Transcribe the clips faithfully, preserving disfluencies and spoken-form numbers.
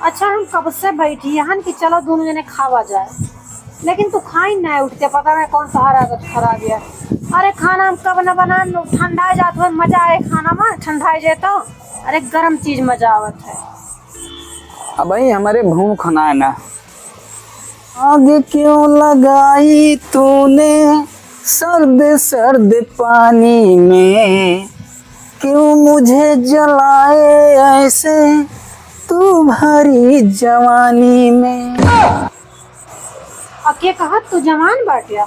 अच्छा, हम कब से बैठी हन कि चलो दोनों जने खावा जाए, लेकिन तू खाई ना उठते, पता नहीं कौन तोहार आदत खराब है। अरे खाना हम कब न बनान, ठंडा जात हो, मजा आए खाना में, ठंडा जाए तो। अरे गरम चीज मजा आवत है। अब भाई हमारे भूख ना है ना। आग क्यों लगाई तूने सर्द सर्द पानी में, क्यों मुझे जलाए ऐसे तू भरी जवानी में। अब के कहत तू जवान बाटिया,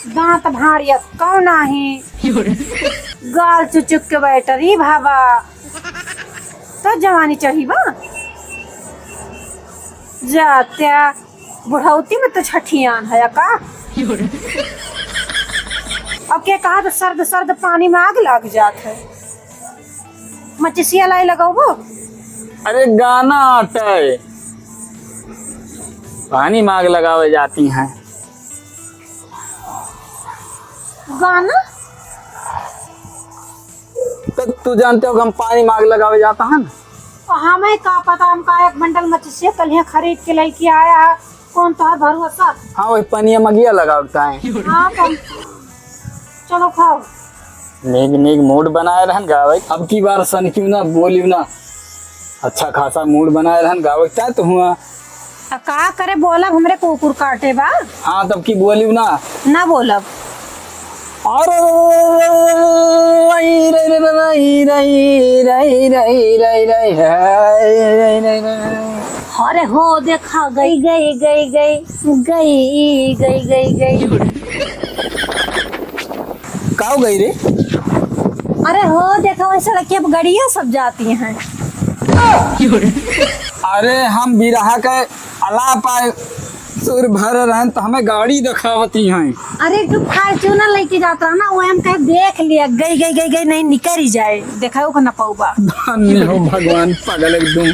दांत भाड़िया कौ नाही, गाल चुचुक के बैटरी भावा, तो जवानी चढ़ी बा। जात्या बुढ़ौती में तो छठियान है का? अब के कहा तो सर्द सर्द पानी में आग लग जात है। मचिसिया लाई लगाओ। अरे गाना आता है, पानी में आग लगावे जाती हैं। गाना? तो तू जानते हो कि हम पानी में आग लगावे जाता है ना? तो हमें का पता, हम का एक बंडल मचिसिया कल यहाँ खरीद के लेके आया है, कौन तोहर भरोसा? हाँ, वही पनिया मगिया लगावता है। हाँ तो चलो खाओ। नीक नीक मूड बनाए रहन गावे। अब की बार सन क्यों ना बोलियो ना, अच्छा खासा मूड बनाए रहन गावे चाहे तो हुआ। आ का करे बोलब, हमरे कुकुर काटे बा। हाँ, तब की बोलियो ना। ना बोलब। अरे रई रई रई रई रई रई रई रई रई रई रई रई रई। अरे हो देखा गई गई गई गई गई गई गई गई। का हो गई रे? अरे हो देखा, वही सड़किया पर गड़िया सब जाती हैं। अरे हम बिरहा के अलाप आए सुर भर रहन तो हमें गाड़ी दिखावती हैं। अरे तू फॉर्च्यूनर लेके जात रहा ना, वो हम कहे देख लिया, गई गई गई गई नहीं निकल ही जाए, देखा ओका न पौबा। धन्य हो भगवान, पागल एकदम।